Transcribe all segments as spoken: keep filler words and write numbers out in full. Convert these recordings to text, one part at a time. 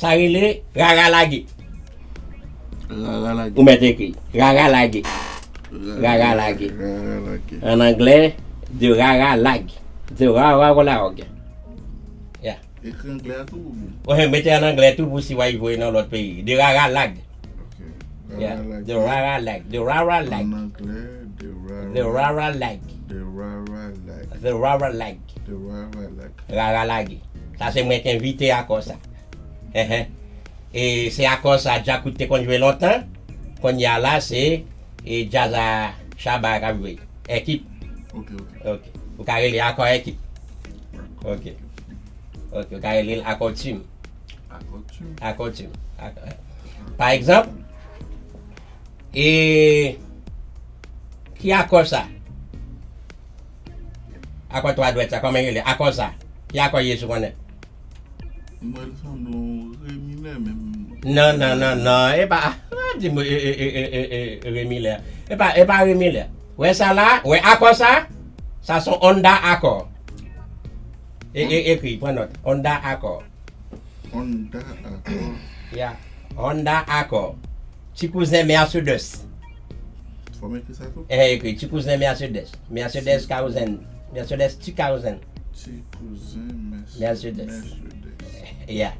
Sa rele rara lage. Rara lage. Ou mèt ekri. Rara lage. Rara lage. Rara lage. An anglè, the rara lag. The rara lag. Yeah. Ekri anglè a tou oubyen? Mete an anglè tou pou si w al voye nan lòt peyi. The rara lag. Ok. Yeah. Rara lage. The rara lag. The rara lag. An anglè, the rara. The rara lag. The rara lag. The rara lag. The rara lag. Rara lage. Sa se mwen ki envite akò sa. Enhen. E se akò sa Djakout te konn jwe lontan. Kounye a la, se e djaz a Shabba k ap jwe. Ekip. Ok, ok. Ok. Ou ka rele akò ekip. Ok. Ok, ou ka rele l akò tim. Akò tim. Akò tim. Ak- Pa egzanp, e ki akò sa? Akò twa dwèt sa, kòman rele? Akò sa. Ki akò ye sou konnen? Mwen sanble yon re minè menm. Non, non, non, non. E pa, pa di m e, e, e, e, e, e, re minè. E pa, e pa re minè. Wè sa la? Wè akò sa? Sa son Honda Accord. E, e, ekri, pran nòt. Honda Accord. Honda Accord. Yeah. Honda Accord. Ti kouzen Mercedes. Fò m ekri sa tou? Eh, ekri ti kouzen Mercedes. Mercedes kouzen. Mercedes ti kouzen. Ti kouzen Mercedes. Mercedes. Yeah.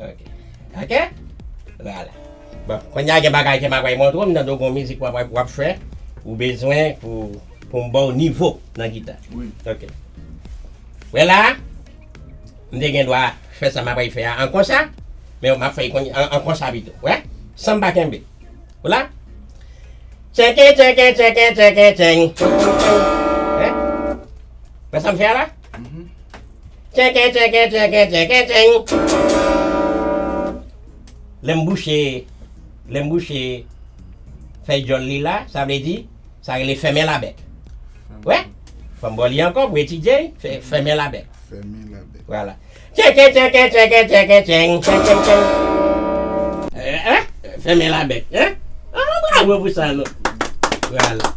Ok. Ok? Vwala. Bon, kounye a gen bagay ke m ap montre w, m tande w gon mizik w ap, w ap fè, ou bezwen pou, pou m ba w nivo nan gita. Wi. Ok. Wè la, m te gen dwa fè sa m ap fè a an konsa, men m ap fè l konn- an, an konsa pito. Wè? San m pa kenbe. Ou la? Tchenken, tchenken, tchenken, tchenken, tcheng. Wè? Wè sa m fè a la? Tchenken, tchenken, tchenken, tchenken, tcheng. Lè m bouche, lè m bouche fèy djòl li la, sa vle di, sa rele fèmen labèk. Wè? Fò m ba w li ankò pou etidye l, fè, fèmen labèk. Fèmen labèk. Vwala. Tchenken, tchenken, tchenken, tchenken, tcheng, tcheng, tcheng, tcheng. Eh, eh? Fèmen labèk, eh? Ah, bravo pou sa, non? Vwala.